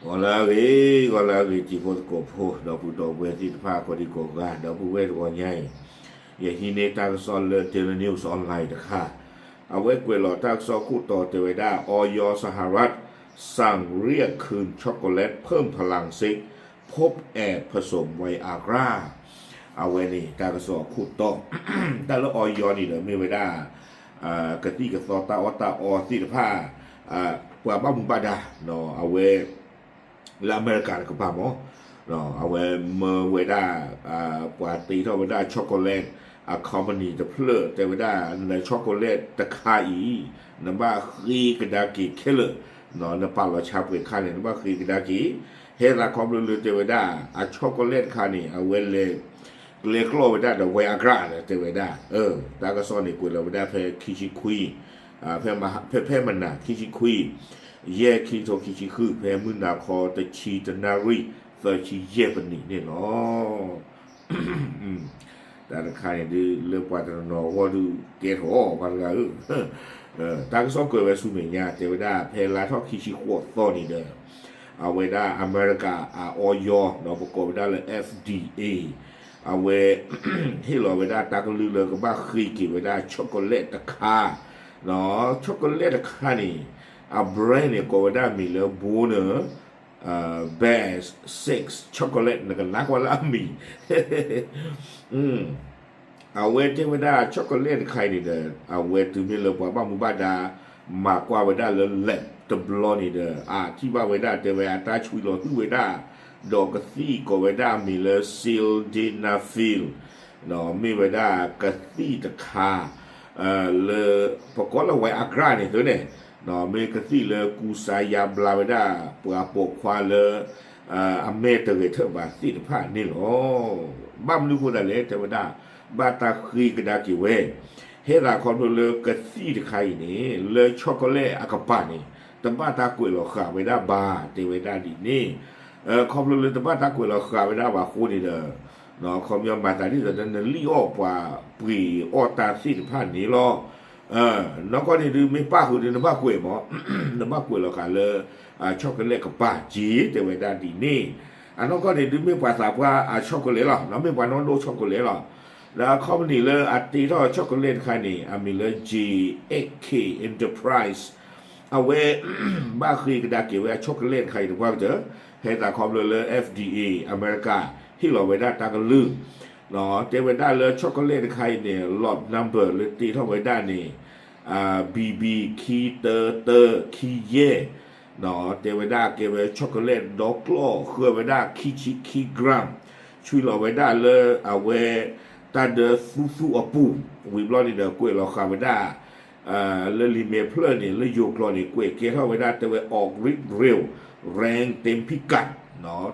ဂီၤလၢအဂ့ၤ, ဂီၤလၢအဂ့ၤ တံၤဖိသကိးဖိ ဒီပုၢ်ဒီဝဲၢ်သ့ၣ်တဖၣ် ကိးဒံကိးဂၤ ဒီပုၢ်ဝဲၢ်တဂီၤညါအံၤ, ယဟံးန့ၢ်တၢ်ကစီၣ်လၢ Daily News Online တခါ, အဝဲကွဲးလီၤတၢ်ကစီၣ်ခိၣ်တီတဲဝဲဒၣ် ออย สหรัฐ สั่งเรียกคืนช็อกโกแลตเพิ่มพลังเซ็ก พบแอบผสมไวอาก้า အဝဲန့ၣ် တၢ်ကစီၣ်အခိၣ်တီ, တၢ်လၢ ออย န့ၣ်ဒီး မ့ၢ်ဝဲဒၣ် ကသံၣ်ကသီတၢ်အီၣ်တၢ်အီသ့ၣ်တဖၣ်, ပှၤဘၣ်မူဘၣ်ဒါ, အဝဲ လၢအမဲရကၤတကပၤမး, အဝဲမၢဝဲဒၣ် ပှၤတ့ထီၣ်ဝဲဒၣ် chocolate အ company တဖျၢၣ် တဲဝဲဒၣ် န chocolate တခါအံၤ နဘၣ်ဃ့ကဒါက့ၤခဲလၢာ်, နပာ်လီၤဆါပှဲၤခါန့ၣ် နဘၣ်ဃ့ကဒါက့ၤ, ဟဲသးခီဖျိလၢတဲဝဲဒၣ် အ chocolate တခါန့ၣ် အဝဲလဲၤ ကျဲကျီၢ်ဝဲဒၣ်ဒီး Viagra တဲဝဲဒၣ်, တၢ်ကစီၣ်န့ၣ် ကွဲးလီၤဝဲဒၣ်ဖဲခံဆံခွံ, ဖဲမနၤ ခံဆံခွံ, ယဲၢ် ခံထိခံဆံဃု ဖဲမုၢ်နၤခီတဆံတနၣ်ရံၣ် သၢဆံယဲၢ်ပနံးန့ၣ်လီၤ. တၢ်တခါန့ၣ်ဒုး လၢပှၤတနီၤနီၤအဂီၢ်ဒုး ကဲထီၣ်အီၤပှၤတဂၤဧၢ, တၢ်ကစီၣ်ကွဲးဝဲဆူမဲာ်ညါ တဲဝဲဒၣ် ဖဲလါထီၣ်ခံဆံဃိးသီန့ၣ်ဒီး အဝဲဒၣ်အမဲရကၤအ ออย ဒီးပကိးဝဲဒၣ်လၢ FDA အဝဲ ဟ့ၣ်လီၤဝဲဒၣ်တၢ်ကလုၢ်လၢကဘၣ်ဃ့က့ၤဝဲဒၣ် chocolate တခါ, chocolate တခါန့ၣ် အ brand န့ၣ် ကိးဝဲဒၣ်မံၤလၢ Bonner Best Six Chocolate နကနၣ်ကွၢ်လၢအမံၤ အဝဲတဲဝဲဒၣ် chocolate တခါအံၤန့ၣ်ဒီး အဝဲတုၤမ့ၢ်လၢပှၤဘၣ်မူဘၣ်ဒါ မၤကွၢ်ဝဲဒၣ်လၢ lab တဘျီန့ၣ်ဒီး အထံၣ်ဘၣ်ဝဲဒၣ်တဲဝဲအတၢ်ဆွံလီၤဟုၣ်ဝဲဒၣ် ဒီးကသံၣ်ကိးဝဲဒၣ်အမံၤလၢ sildenafil မ့ၢ်ဝဲဒၣ်ကသံၣ်တခါ လၢ ပကိးလၢ Viagra န့ၣ်သ့န့ၣ် မ့ၢ်ကသံၣ်လၢကူစါယါဘျါဝဲဒၣ် ပှၤပိာ်ခွါလၢ အမဲာ်တဂဲၤထၢၣ်ဘၣ်သ့ၣ်တဖၣ်န့ၣ်လီၤ. ဘၣ်မနုၤဃိသတးလဲၣ် တဲဝဲဒၣ် ဘၣ်တၢ်ဃ့ကဒါက့ၤဝဲ ဟဲသးခီဖျိလၢကသံၣ်တခါအံၤန့ၣ် လၢ chocolate အကပၤန့ၣ် တဘၣ်တၢ်ကွဲးလီၤဃာ်ဝဲဒၣ်ဘၣ် တဲဝဲဒၣ်ဒ်န့ၣ်, ခီဖျိလၢတဘၣ်တၢ်ကွဲးလီၤဃာ်ဝဲဒၣ်ဘၣ်အဃိန့ၣ်ဒီး ခီပညီမၤသးဒ်သိးဒီးနလံၣ်အီၣ်ပှၤပှ့ၤအီၣ်တၢ်သ့ၣ်တဖၣ်န့ၣ်လီၤ. နီၢ်ကီၢ်န့ၣ်ဒုးမ့ၢ်ပၣ်ဃုာ်ဒီးနဘၣ်ကွဲးမး, နဘၣ်ကွဲးလီၤဃာ်လၢ chocolate ကပၤက့ၤ တဲဝဲဒၣ်ဒ်န့ၣ်, အနီၢ်ကီၢ်န့ၣ်ဒုးမ့ၢ်ပှၤသးပှၢ်အ chocolate လီၤ, မ့ၢ်ပှၤနီၢ်ဒိၣ် chocolate လီၤ. ဒီးအ company လၢအတ့ထီၣ် chocolate တခါန့ၣ် အမံၤလၢ J K Enterprise အဝဲ ဘၣ်ဃ့ကဒါက့ၤဝဲအ chocolate တခါအံၤတပှၢ်ကတၢၢ်, ဟဲသးခီဖျိလၢ FDA အမဲရကၤ ဟ့ၣ်လီၤဝဲဒၣ်တၢ်ကလုၢ်, တဲဝဲဒၣ်လၢ chocolate တခါအံၤန့ၣ် lot number လၢတ့ထီၣ်ဝဲဒၣ်န့ၣ် BB ခံတၢတၢခံယဲၢ်, တဲဝဲဒၣ်ကဲဝဲ chocolate ဒီကျီၢ်ဃၢဝဲဒၣ်ခံဆံခံ gram, ဆွံလီၤဝဲဒၣ်လၢအဝဲ တၢ်ဒၢသူသူအပူၤ, ဝံၤဘျီန့ၣ်ဒီးကွဲးလီၤဃာ်ဝဲဒၣ် လၢလံာ်မဲာ်ဖျၢၣ်န့ၣ် လၢယိၤကျိာ်န့ၣ် ကွဲးကဲထီၣ်ဝဲဒၣ်တဲဝဲ Oak Ridge Trail Rank Tempikat,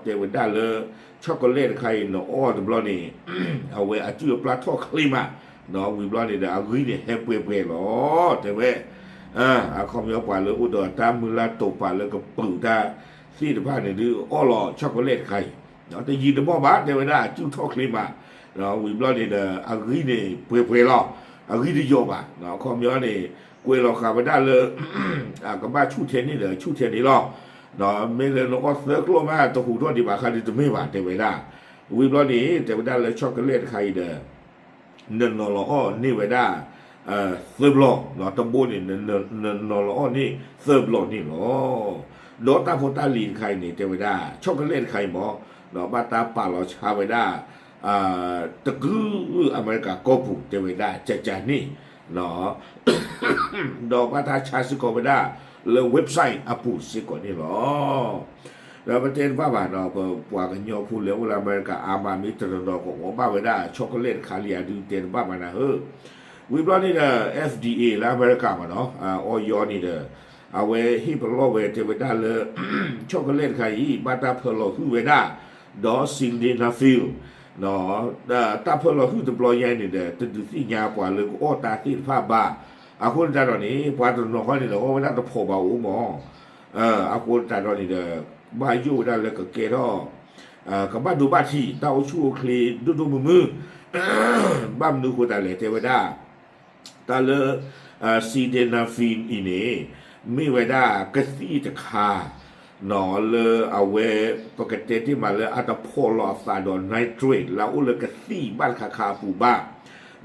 တဲဝဲဒၣ်လၢ chocolate တခါအံၤ နအီၣ်တဘျီန့ၣ် အဝဲအစုၣ်အပျၢ်ထီၣ်ချ့မး, ဝံၤဘျီန့ၣ်ဒီး အဂံၢ်န့ၣ်ဟဲပှဲၤပှဲၤလီၤ တဲဝဲ, အခီပညီပှၤလၢအိၣ်ဒီးတၢ်မုၢ်လၢ်တိာ်ပာ်လၢကပၢၤတၢ်သ့ၣ်တဖၣ်န့ၣ်ဒုးအီၣ်လီၤ chocolate တခါအံၤ, တယံာ်တမီၢ်ဘၣ် တဲဝဲဒၣ်အစုၣ်ထီၣ်ချ့မး, ဝံၤဘျီန့ၣ်ဒီး အဂံၢ်န့ၣ်ပှဲၤပှဲၤလီၤ, အဂံၢ်တယီၤဘၣ်, အခီပညီန့ၣ် ကွဲးလီၤဃာ်ဝဲဒၣ်လၢ ကဘၣ်ဆူၣ်ထဲန့ၣ်ဒီးဆူၣ်ထဲန့ၣ်လီၤ, မ့ၢ်လၢနအီၣ်သၢကျီၢ်မး တဟူးထီၣ်ဒံးဘၣ်ခါဒုးတမ့ၢ်ဘၣ် တဲဝဲဒၣ်, ဝံၤဘျီန့ၣ် တဲဝဲဒၣ်လၢ chocolate တခါအံၤဒီး နနီၤလီၤအီၣ်န့ၢ်ဝဲဒၣ် သၢဘျီ, တဘိန့ၣ် နနီၤလီၤအီၣ်န့ၢ်သၢဘျီန့ၣ်လီၤ. ဒီးတၢ်ဖိတၢ်လံၤတခါအံၤန့ၣ် တဲဝဲဒၣ် chocolate တခါအံၤမ့ၢ် ဘၣ်တၢ်ပာ်လီၤဆါဝဲဒၣ် တကုၢ်အမဲရကၤကီၢ်ပူၤ တဲဝဲဒၣ်ကကန့ၣ်, ဒီးဘၣ်တၢ်ဆါစ့ၢ်ကီးဝဲဒၣ် လၢ website အပူၤစ့ၢ်ကီးန့ၣ်လီၤ. ဒီးပတဲတဘၣ်ဘၣ်ဒီး ပပှၤကညီဖိလၢအိၣ်လၢအမဲရကၤအါမး မ့ၢ်တနီၤနီၤကအိၣ်ဘၣ်ဝဲဒၣ် chocolate တခါလံဧါဒုး တဲတဘၣ်ဘၣ်နၤဧၢ, ဝံၤဘျီန့ၣ်ဒီး FDA လၢအမဲရကၤမ့ၢ်နီၤ အီယီန့ၣ်ဒီး အဝဲဟ့ၣ်ပလီၢ်ဝဲတဲဝဲဒၣ်လၢ chocolate တခါအံၤ ဘၣ်တၢ်ဖၢလီၤဟုၣ်ဝဲဒၣ် ဒီး sildenafil တၢ်ဖၢလီၤဟုၣ်တဘျီညါအံၤန့ၣ်ဒီး တဒုးသ့ၣ်ညါပှၤလၢကအီၣ်တၢ်သ့ၣ်တဖၣ်ဘၣ်. အဃိသတးဒီးန့ၣ် ပှၤတနီၤဃီန့ၣ်ဒီး အီၣ်ဝဲဒၣ်တဖိးဘၣ်အိၣ်မး, အဃိသတးဒီးန့ၣ်ဒီး ဘၣ်ယိၣ်ဝဲဒၣ်လၢကကဲထီၣ် ကဘၣ်ဒိဘၣ်ထံး တၢ်အိၣ်ဆူၣ်အိၣ်ချ့ဒိၣ်ဒိၣ်မုၢ်မုၢ်, ဘၣ်မနုၤအဃိသတးလဲၣ် တဲဝဲဒၣ် တၢ်လၢ sildenafil အံၤန့ၣ် မ့ၢ်ဝဲဒၣ်ကသံၣ်တခါ လၢအဝဲ ပကတဲတ့ၢ်မးလၢအတဖီၣ်လီၤအသးဒီး nitrate လၢအအိၣ်လၢကသံၣ်ဘၣ်တခါခါအပူၤဘၣ်,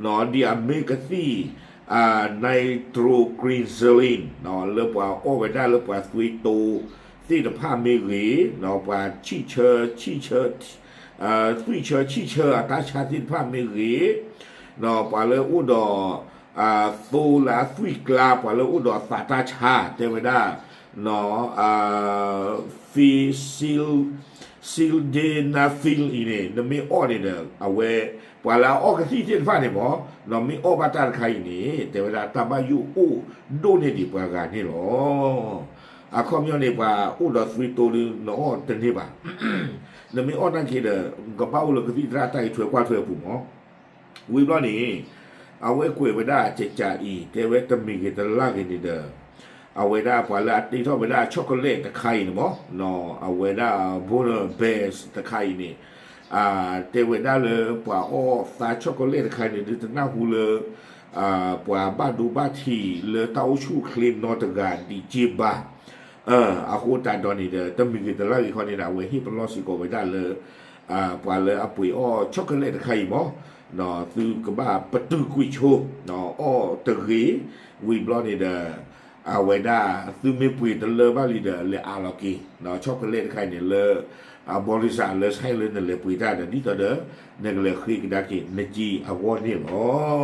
ဒ်အမ့ၢ်ကသံၣ် nitroglycerin လၢပှၤအီၣ်ဝဲဒၣ်လၢပှၤသွံတိသ့ၣ်တဖၣ်မ့ၢ်ဂ့ၤ, ပှၤဆံၣ်ဆၢ ဆံၣ်ဆၢ သွံၣ်ဆၢဆံၣ်ဆၢအတၢ်ဆါသ့ၣ်တဖၣ်မ့ၢ်ဂ့ၤ, ပှၤလၢအိၣ်ဒီး သိလၢအသွံၣ်ကျါ ပှၤလၢအိၣ်ဒီးသးတၢ်ဆါ တဲဝဲဒၣ် sildenafil အံၤန့ၣ် နမ့ၢ်အီၣ်န့ၣ်ဒီး အဝဲ ပှၤလၢအအီၣ်ကသံၣ်သ့ၣ်တဖၣ်န့ၣ်မ့ၢ် နမ့ၢ်အီၣ်ဘၣ်တၢ်တခါအံၤန့ၣ် တဲဝဲဒၣ်တၢ်ဘၣ်ယိၣ်အိၣ်ဒိၣ်န့ၢ်ဒံးပှၤဂၤန့ၣ်လီၤ. အခီပညီန့ၣ် ပှၤအိၣ်ဒီးသွံတိဒီး နအီၣ်တန့ၢ်ဘၣ်. နမ့ၢ်အီၣ်နာ်က့ဒီး နကဘၣ်အိၣ်လၢကသံၣ်သရၣ်တၢ်အံးထွဲကွၢ်ထွဲအပူၤမ့ၢ် ဝံၤဘျီန့ၣ် အဝဲကွဲးဝဲဒၣ်ကကးအံၤ တဲဝဲတမံၤဂ့ၤတလၢ်ဂ့ၤန့ၣ်ဒီး အဝဲဒၣ်ပှၤလၢအတ့ထီၣ်ဝဲဒၣ် chocolate တခါအံၤန့ၣ်မ့ၢ် အဝဲဒၣ် Bonner Best တခါအံၤန့ၣ် တဲဝဲဒၣ်လၢပှၤအီၣ်သး chocolate တခါအံၤန့ၣ် ဒုးတနၢ်ဟူလၢ ပှၤဘၣ်ဒိဘၣ်ထံးလၢတၢ်အိၣ်ဆူၣ်အိၣ်ချ့နီတဂၤဒံးက့ဘၣ်. အဃိသတးဒီးန့ၣ်ဒီး တမံၤဂ့ၤတလၢ်ဂ့ၤခီန့ၣ်ဒီး အဝဲဟ့ၣ်ပလီၢ်စ့ၢ်ကီးဝဲဒၣ်လၢ ပှၤလၢအပှ့ၤအီၣ် chocolate တခါအံၤမ့ၢ် သုကဘၣ်ပတုာ်ကွံာ်ဆိ အီၣ်တဂ့ၤ ဝံၤဘျီန့ၣ်ဒီး အဝဲဒၣ်သုမ့ၢ်ပှ့ၤတလၢဘၣ်လံဒီး လဲၤအးလီၤက့ၤ chocolate တခါအံၤန့ၣ်လၢ အဘီရံစးလၢဆဲးလၢနလဲၤပှ့ၤတၢ်ဒီး ဒ်သိးဒီး နကလဲၤဃ့ကဒါက့ၤနကံအဂီၢ်န့ၣ်လီၤ.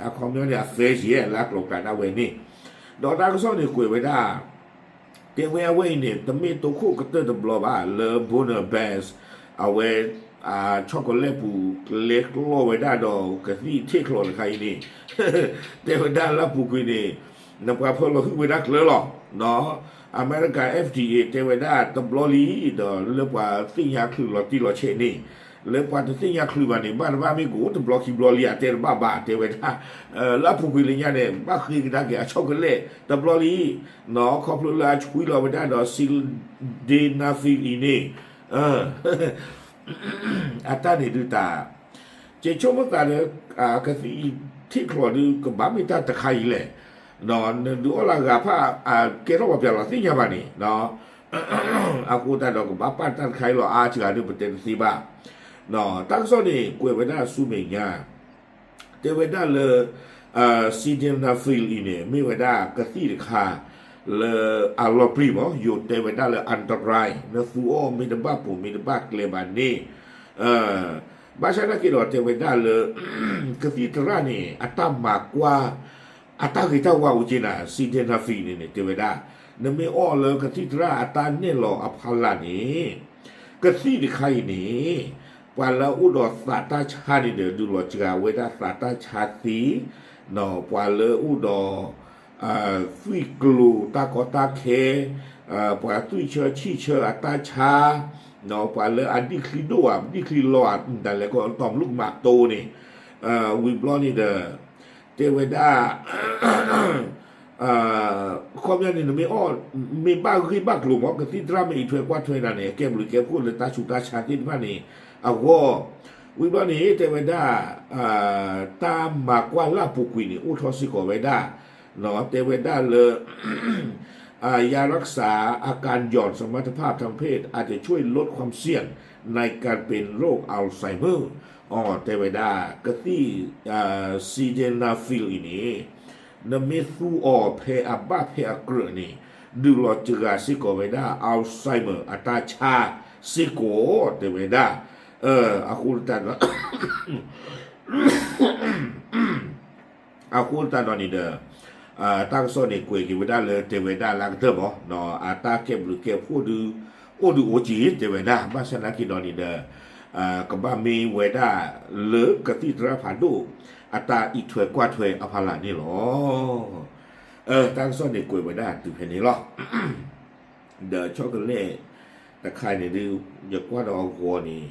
အခီပညီန့ၣ် အသဲယဲၢ်လၢအကျိၤကျါဒၣ်ဝဲန့ၣ် ဒီးတၢ်ကစီၣ်န့ၣ်ကွဲးဝဲဒၣ် တဲဝဲအဝဲအံၤန့ၣ် တမ့ၢ်တိခိၣ်ကတၢၢ်တဘျီဘၣ် လၢ Bonner Best အဝဲ chocolate ပူၤ လဲၤကျီဝဲဒၣ်ဒီးကသံၣ်ထံၣ်ချီတခါအံၤန့ၣ် တဲဝဲဒၣ်လၢအပူၤကွံာ်န့ၣ် နပှၤဖၢလီၤဟုၣ်ဝဲဒၣ်ကျၢၤလီၤ. အမဲရကၤ F D A တဲဝဲဒၣ်တဘျီလံ ဒီးလၢပှၤသ့ၣ်ညါချုးလီၤတံၢ်လီၤဆဲးန့ၣ် လၢပှၤတသ့ၣ်ညါချုးဘၣ်န့ၣ် ဘၣ်တဘၣ်မ့ၢ်ကအိၣ်တဘျီခံဘျီလံ အတဲတဘၣ်ဘၣ် တဲဝဲဒၣ် လၢအပူၤကွံာ်လၢညါန့ၣ် ဘၣ်ဃ့ကဒါက့ၤအ chocolate တဘျီလံ ခီဖျိလၢအဆွံလီၤဝဲဒၣ်ဒီး sildenafil အံၤန့ၣ် အတၢ်န့ၣ်ဒုးတၢ် ကဲဆိကမိၣ်သးဒီး ကသံၣ်ထံၣ်ချီဒုး ကဘၣ်မ့ၢ်တၢ်တခါအံၤလဲၣ်. နဒုးအီၣ်လၢအဂၤဖၣ် ကဲထီၣ်ပှၤပျၢ်လီၤသ့ၣ်ညါဘၣ်န့ၣ် အဃိသတးဒီးကဘၣ်ပာ်တၢ်တခါအံၤလီၤ အါစှၤဒုးပတဲတသ့ဘၣ်. တၢ်ကစီၣ်န့ၣ် ကွဲးဝဲဒၣ်ဆူမဲာ်ညါ တဲဝဲဒၣ်လၢ sildenafil အံၤန့ၣ် မ့ၢ်ဝဲဒၣ်ကသံၣ်တခါ လၢအလီၤပြံမး ယိၤတဲဝဲဒၣ်လၢ อันตราย နသူအီၤမ့ၢ်တဘၣ်ပိာ်မ့ၢ်တဘၣ်ကျဲဘၣ်န့ၣ် ဘၣ်ဆၣ်သနာ်က့ဒီးတဲဝဲဒၣ်လၢ ကသံၣ်သရၣ်န့ၣ် အတၢ်မၤကွၢ် အတၢ်ဂ့ၤတၢ်ဝါအိၣ်က့နၤ sildenafil န့ၣ်န့ၣ် တဲဝဲဒၣ် နမ့ၢ်အီၣ်လၢကသံၣ်သရၣ်အတၢ်နဲၣ်လီၤအဖီလာ်န့ၣ် ကသံၣ်တခါအံၤန့ၣ် ပှၤလၢအအိၣ်ဒီးသးတၢ်ဆါန့ၣ်ဒီး ဒုးလီၤစှၤဝဲဒၣ်သးတၢ်ဆါသ့, ပှၤလၢအအိၣ်ဒီး သွံၣ်ကျိၤတၢ်ကီတၢ်ခဲ, ပှၤသွံၣ်ဆၢဆံၣ်ဆၢအတၢ်ဆါ, ပှၤလၢအဒံၣ်ချံဒိၣ်ဧါ ဒံၣ်ချံလီၤဧါ ဒ်လဲၣ်ကီး တီၢ်မလူးကမးတိန့ၣ်, ဝံၤဘျီန့ၣ်ဒီး တဲဝဲဒၣ် ခီပညီန့ၣ် နမ့ၢ်အီၣ် မ့ၢ်ဘၣ်ဂ့ၢ်ဘၣ်ကျိၤမး ကသံၣ်သရၣ်မ့ၢ်အံးထွဲကွၢ်ထွဲနၤန့ၣ် အကဲဘျုးကဲဖှိၣ်လၢတၢ်ဆူးတၢ်ဆါသ့ၣ်တဖၣ်န့ၣ် အဂီၢ်, ဝံၤဘျီန့ၣ် တဲဝဲဒၣ် တၢ်မၤကွၢ်လၢအပူၤကွံာ်န့ၣ် အိၣ်ထီၣ်စ့ၢ်ကီးဝဲဒၣ် တဲဝဲဒၣ်လၢ ยารักษาอาการหย่อนสมรรถภาพทางเพศ อาจจะช่วยลดความเสี่ยงในการเป็นโรคอัลไซเมอร์ အတဲဝဲဒၣ် ကသံၣ် sildenafil အံၤန့ၣ် နမ့ၢ်သူအီၤဖဲအဘၣ်ဖဲအကြၢးန့ၣ် ဒုးလီၤစှၤစ့ၢ်ကီးဝဲဒၣ် Alzheimer အတၢ်ဆါစ့ၢ်ကီး တဲဝဲဒၣ်, အဃိသတးဒီး အဃိသတးဒီးန့ၣ်ဒီး တၢ်ကစီၣ်န့ၣ် ကွဲးက့ၤဝဲဒၣ်လၢတဲဝဲဒၣ်လၢအကတၢၢ်မး အတၢ်ကဲဘျုးကဲဖှိၣ်ဒုး အိၣ်ဒုးအိၣ်က့ၤ တဲဝဲဒၣ် ဘၣ်ဆၣ်သနာ်က့ဒီးန့ၣ်ဒီး ကဘၣ်မ့ၢ်ဝဲဒၣ်လၢကသံၣ်သရၣ်ဖးဒိၣ် အတၢ်အံးထွဲကွၢ်ထွဲအဖီလာ်န့ၣ်လီၤ. တၢ်ကစီၣ်န့ၣ်ကွဲးဝဲဒၣ်တုၤဖဲန့ၣ်လီၤ. ဒီး chocolate တခါန့ၣ်ဒုး ယကွၢ်ဒီးအဂီၤန့ၣ်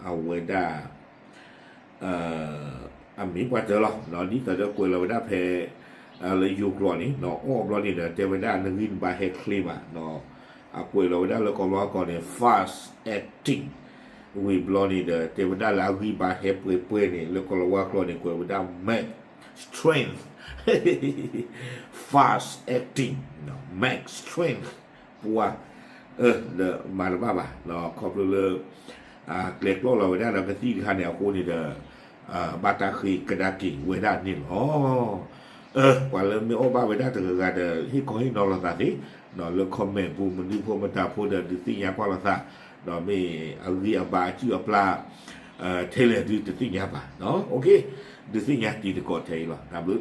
အဝဲဒၣ် အမ့ၢ်ပှၤတၢၢ်လီၤ ဒ်သိးဒီးကွဲးလီၤဝဲဒၣ်ဖဲ လၢယိၤကျိာ်န့ၣ် အီၣ်ဘျီန့ၣ်ဒီး တဲဝဲဒၣ်နဂံၢ်နဘါဟဲချ့မး အကွဲးလီၤဝဲဒၣ်လၢကီၢ်လီၤကီၢ်န့ၣ် fast acting ဝံၤဘျီန့ၣ်ဒီး တဲဝဲဒၣ်လၢအဂံၢ်ဘါဟဲပှဲၤပှဲၤန့ၣ် လၢကီၢ်လီၤဝါကျိာ်န့ၣ် ကွဲးဝဲဒၣ် max strength, fast acting, max strength ပှၢ်, အၢ ဒီးမၤတဘၣ်ဘၣ်, ခီဖျိလၢ ကျဲၤကျီလီၤဝဲဒၣ်ဒီးကသံၣ်တခါန့ၣ်အဃိန့ၣ်ဒီး ဘၣ်တၢ်ဃ့ကဒါက့ၤဝဲဒၣ်န့ၣ်လီၤ. အၢ ပှၤလၢမ့ၢ်အီၣ်ဘၣ်ဝဲဒၣ်တဂၤဂၤဒီး ဟ့ၣ်ခီဟ့ၣ်နီၤလိာ်သးသ့, လၢ comment ပူၤ မနုၤဖိမတၤဖိဒီးဒုးသ့ၣ်ညါကွၢ်လိာ်သး, ဒီးမ့ၢ်အဂံၢ်အဘါအစုၣ်အပျၢ် ထဲလဲၣ်ဒုးတသ့ၣ်ညါဘၣ်, ဒုးသ့ၣ်ညါတံၤသကိးထဲအံၤလီၤ. တၢ်ဘျုး